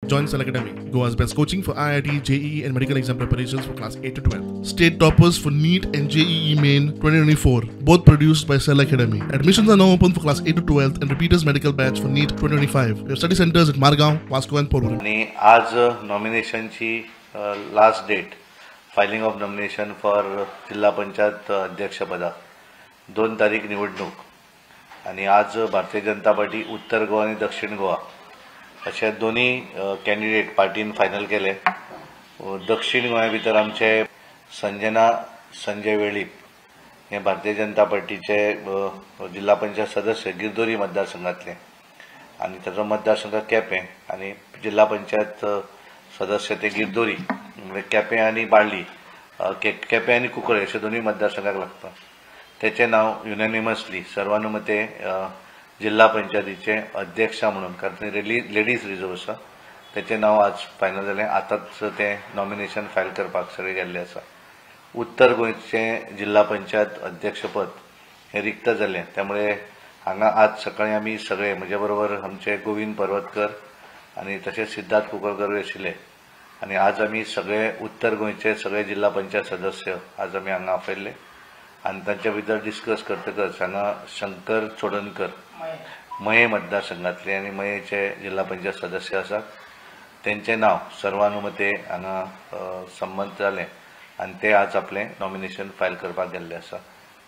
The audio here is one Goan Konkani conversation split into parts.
Join Cell Academy, Goa's best coaching for IIT, JEE and medical exam preparations for class 8 to 12. State toppers for NEET and JEE Main 2024, both produced by Cell Academy. Admissions are now open for class 8 to 12 and repeaters medical batch for NEET 2025. We have study centers at Margao, Vasco and Porvorim. आणि आज नॉमिनेशनची last date, filing of nomination for जिल्हा पंचायत अध्यक्षपदाक 2 तारीख निवडणूक आणि आज भारतीय जनता पार्टी उत्तर गोवा आणि दक्षिण गोवा अशे दोन्ही कॅन्डिडेट पार्टीन फायनल केले. दक्षिण गोंया भितर आमचे संजना संजय वेळीप हे भारतीय जनता पार्टीचे जिल्हा पंचायत सदस्य गिरदोरी मतदारसंघातले आणि ताचो मतदारसंघ केपें आनी जिल्हा पंचायत सदस्य ते गिरदोरी म्हणजे केपें आनी बाळ्ळी, केपें आनी कुंकळे अशे दोनूय मतदारसंघाक लागता. तेचें नांव युनॅनिमसली सर्वानुमते जिल्हा पंचायतीचे अध्यक्ष म्हणून, कारण ते लेडीज रिजर्व आसा, तेचें नांव आज फायनल जालें. आतांच तें नॉमिनेशन फायल करपाक सगळें गेल्लें आसा. उत्तर गोंयचें जिल्हा पंचायत अध्यक्षपद हें रिक्त जालें, त्यामुळे हांगा आज सकाळीं आमी सगळे म्हजे बरोबर आमचे गोविंद पर्वतकर आनी तशेंच सिद्धार्थ कुंकळकर आशिल्ले आनी आज आमी सगळे उत्तर गोंयचे सगळे जिल्हा पंचायत सदस्य आज आमी हांगा आपयल्ले आनी तांच्या भितर डिस्कस करतकच हांगा शंकर चोडणकर मये मतदारसंघातले आनी मयेचे जिल्हा पंचायत सदस्य आसात, तेंचें नांव सर्वानुमते हांगा संमत जालें आनी ते आज आपलें नॉमिनेशन फायल करपाक गेल्ले आसा.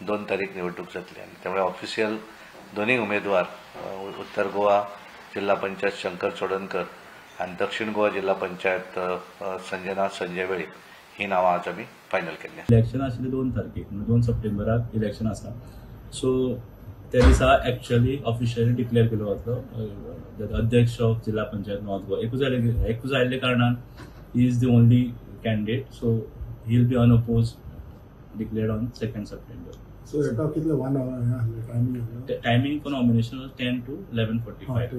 2 तारीख निवडणूक जातली आनी त्यामुळे ऑफिशियल दोन्ही उमेदवार उत्तर गोवा जिल्हा पंचायत शंकर चोडणकर आनी दक्षिण गोवा जिल्हा पंचायत संजना संजय वेळीप ही नांवां आज आमी फायनल केल्ली. इलेक्शन आशिल्लें 2 तारखेक, 2 सप्टेंबराक इलेक्शन आसा. सो त्या दिसा एक्चुअली ऑफिशियली डिक्लेअर केलो वतलो अध्यक्ष ऑफ जिल्हा पंचायत नॉर्थ गोवा. एकूच आयिल्ल्या कारणान he is the only candidate, so he will be unopposed declared on 2 September. So एका कितले 1 our timing? Timing for nomination was 10 to 11:45.